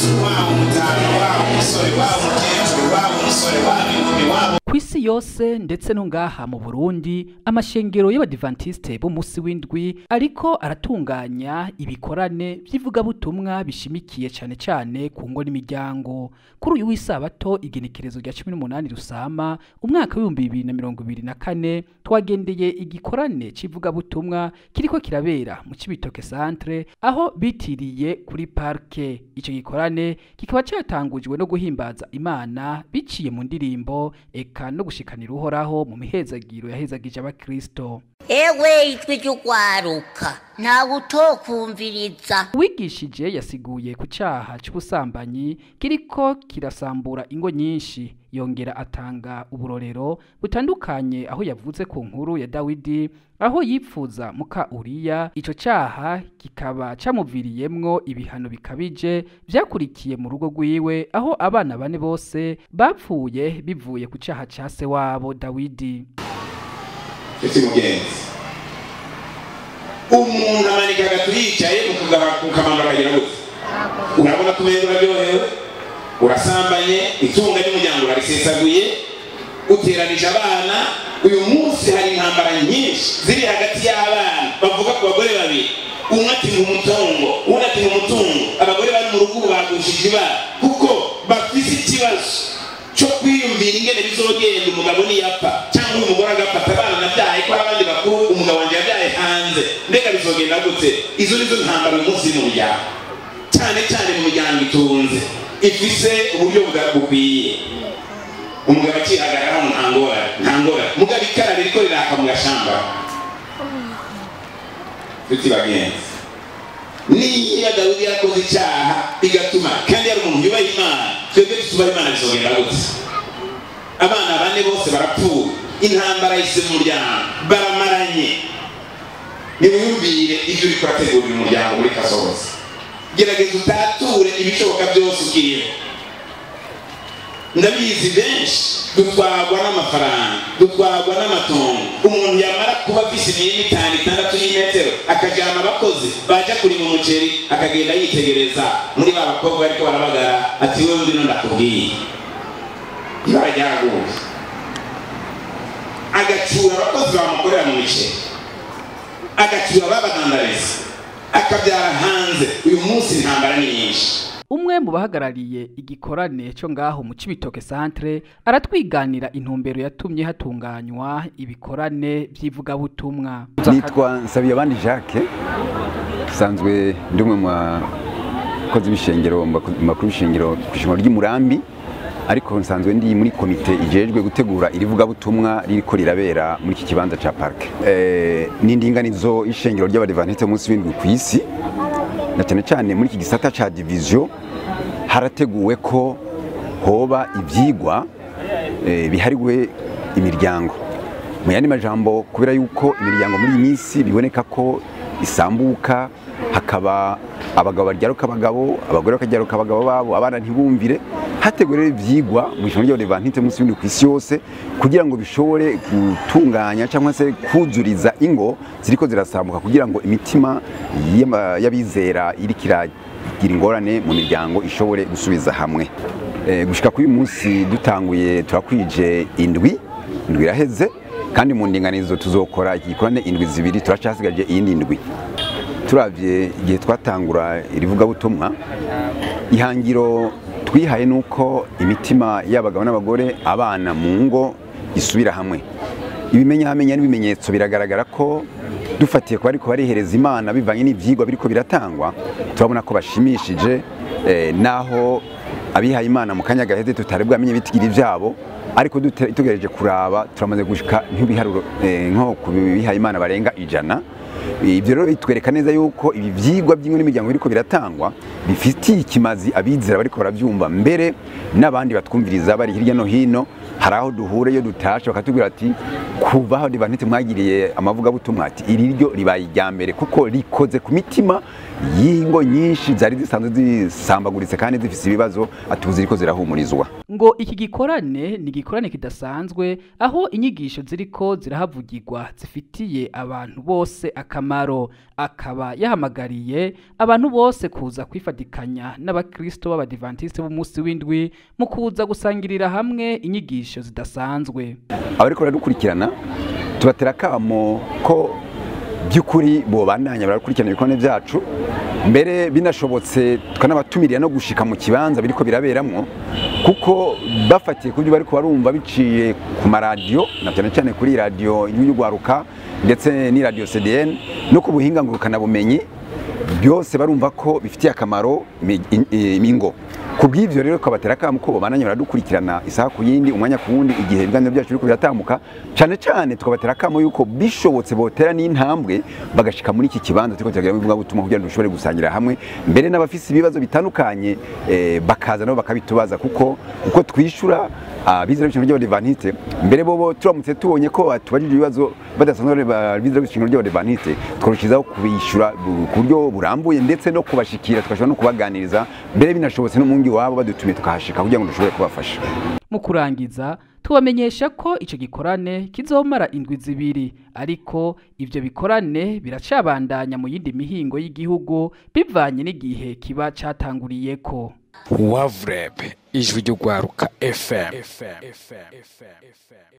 Waba umutanu, waba umusore, waba umukecuru, waba umusore, waba inkumi, waba Kw'isi yose ndetse no ngaha mu Burundi, amashengero y'Abadivantiste b'umunsi w'indwi ariko aratunganya ibikorane vy'ivugabutumwa bishimikiye cane cane ku ngo n'imiryango. Kuri uyu w'isabato, igenekerezo rya 18 Rusama umwaka w'2024, twagendeye igikorane c'ivugabutumwa kiriko kirabera mu Cibitoke Centre, aho bitiriye kuri parke. Ico gikorane kikaba catangujwe no guhimbaza Imana biciye mu ndirimbo, eka no gushikanira Uhoraho mu mihezagiro yahezagije abakristo. Ewe, ijwi ry'ugwaruka, ntawe utokumviriza. Uwigishije yasiguye ku caha c'ubusambanyi kiriko kirasambura ingo nyinshi, yongera atanga uburorero butandukanye, aho yavuze ku nkuru ya Dawidi, aho yipfuza muka Uriya, ico caha kikaba camuviriyemwo ibihano bikabije vyakurikiye mu rugo rwiwe, aho abana bane bose bapfuye bivuye ku caha ca se wabo Dawidi. Nshuti mugenzi, umuntu amanika agatu yicaye mu kamanura, akagira gutya, urabona ko umenga uraryohewe, urasambanye, itunga ry'umuryango urarisesaguye, uteranije abana. Uyu munsi hari intambara nyinshi ziri hagati y'abana bavuga ku bagore babiri, umwe ati mu mutungo, undi ati mu mutungo. Abagore bari mu rugo ubu bagushije ibara kuko bafise ikibazo cyo kwiyumvira ingene bizogenda umugabo niyapfa cyangwa uyu mugore agafata abana nabyaye, ko hari abandi bakuru umugabo wanjye yabyaye hanze, mbega bizogenda gute? Izo nizo ntambara uyu munsi mu muryango, cyane cyane mu miryango itunze, ifise uburyo bukwiye. Umugabo akihagararaho, nta ngorane, nta ngorane, mugabo ikara ririko riraka mu gashamba. Nshuti bagenzi, niba Dawidi yakoze icyaha bigatuma, kandi yari umuntu yubaha Imana, twebwe tutubaha Imana bizogenda gute? Abana bane bose barapfuye, intambara yise mu muryango, baramaranye. Niwiyumvire ibyo uriko urategurira umuryango muri kazoza. Gerageza utature ibishoboka byose ukiriho. Ndabizi, benshi dutwarwa n'amafaranga, dutwarwa n'amatongo. Umuntu yamara kuba afise imirima itanu, itandatu y'imetero, akajana abakozi baja kurima umuceri, akagenda yitegereza muri ba bakobwa bariko barabagara, ati: "Wewe ngwino ndakubwiye." Ibara ryaraguye, agacura abakozi bamukorera mu miceri, agacyura babadandariza, akabyara hanze. Uyu munsi intambara ni nyinshi. Umwe mu bahagarariye igikorane cyo ngaho mu Cibitoke Centre aratwiganira intumbero yatumye hatunganywa ibikorane by'ivugabutumwa. Nitwa Nsabiyabandi Jacques, nsanzwe ndi umwe mu bakozi b'ishengero, mu bakuru b'ishengero ku ishengero ry'Imurambi, ariko nsanzwe ndi muri komite ijejwe gutegura irivugabutumwa ririko rirabera muri iki kibanza ca parke. N'indinganizo y'ishengero ry'Abadivantiste munsi w'indwi ku isi, na cyane cyane muri iki gisata ca division, harateguwe ko hoba ivyigwa bihariwe imiryango. Mu yandi majambo, kubera yuko imiryango muri iyi minsi biboneka ko isambuka, hakaba abagabo baryaruka abagabo, abagore bakaryaruka abagabo babo, abana ntibumvire, hateguwe rero ivyigwa mu ishengero ry'Abadivantiste munsi w'indwi ku isi yose, kugira ngo bishobore gutunganya cyangwa se kuzuriza ingo ziriko zirasambuka, kugira ngo imitima y'abizera iriko iragira ingorane mu miryango ishobore gusubiza hamwe. Gushika kuri uyu munsi dutanguye, turakwije indwi, indwi iraheze, kandi mu ndinganizo tuzokora iki gikorane indwi 2, turacasigaje iyindi ndwi. Turavye igihe twatangura irivugabutumwa, ihangiro twihaye nuko imitima y'abagabo n'abagore, abana mu ngo isubira hamwe. Ibimenyamenya n'ibimenyetso biragaragara ko dufatiye ko ariko barihereza Imana bivanye n'ivyigwa biriko biratangwa, turabona ko bashimishije, naho abihaye Imana mu kanya gaheze tutari bwamenye bitigira ivyabo, ariko tugerageje kuraba turamaze gushika nk'ibiharuro nko ku bihaye Imana barenga 100. Ibyo rero bitwereka neza yuko ibi vyigwa by'ingo n'imiryango biriko biratangwa bifitiye ikimazi abizera bariko baravyumva, mbere n'abandi batwumviriza bari hirya no hino. Hari aho duhure iyo dutashe bakatubwira ati: "Kuva aho Adventiste mwagiriye amavugabutumwa, ati iri ryo ribaye irya mbere kuko rikoze ku mitima." y'ingo nyinshi zari zisanzwe zisambaguritse kandi zifise ibibazo, ati ubu ziriko zirahumurizwa. Ngo iki gikorane ni igikorane kidasanzwe, aho inyigisho ziriko zirahavugirwa zifitiye abantu bose akamaro. Akaba yahamagariye abantu bose kuza kwifatikanya n'abakristo b'abadivantiste b'umunsi w'indwi mu kuza gusangirira hamwe inyigisho zidasanzwe. Abariko baradukurikirana tubatera akamo ko by'ukuri bobandanya barakurikirana ibikorane byacu, mbere binashobotse tukanabatumirira no gushika mu kibanza biriko biraberamwo, kuko bafatiye ku byo bariko barumva biciye ku maradiyo, na cyane cyane kuri radiyo y'Urwaruka ndetse n'iradiyo CDN no ku buhinga ngurukanabumenyi, byose barumva ko bifitiye akamaro ingo. Ku bw'ivyo rero tukabatera akamo ko bobandanya baradukurikirana isaha ku yindi, umwanya ku wundi, igihe ibiganiro byacu biriko biratambuka. Cyane cyane tukabatera akamo yuko bishobotse botera n'intambwe bagashika muri iki kibanza turiko turagira ivugabutumwa, kugira ngo dushobore gusangira hamwe, mbere n'abafise ibibazo bitandukanye bakaza nabo bakabitubaza, kuko uko twishura abizera b'ishengero ry'Abadivantiste, mbere bobo turamutse tubonye ko batubajije ibibazo badasanzwe abizera b'ishengero ry'Abadivantiste, tworushizaho kubishyura ku buryo burambuye, ndetse no kubashikira tugashobora no kubaganiriza, mbere binashobotse no mu ngo iwabo badutumiye tukahashika kugira ngo dushobore kubafasha. Mu kurangiza, tubamenyesha ko ico gikorane kizomara indwi 2, ariko ivyo bikorane biracabandanya mu yindi mihingo y'igihugu bivanye n'igihe kiba catanguriyeko. Wavreb, Ijwi ry'Urwaruka FM.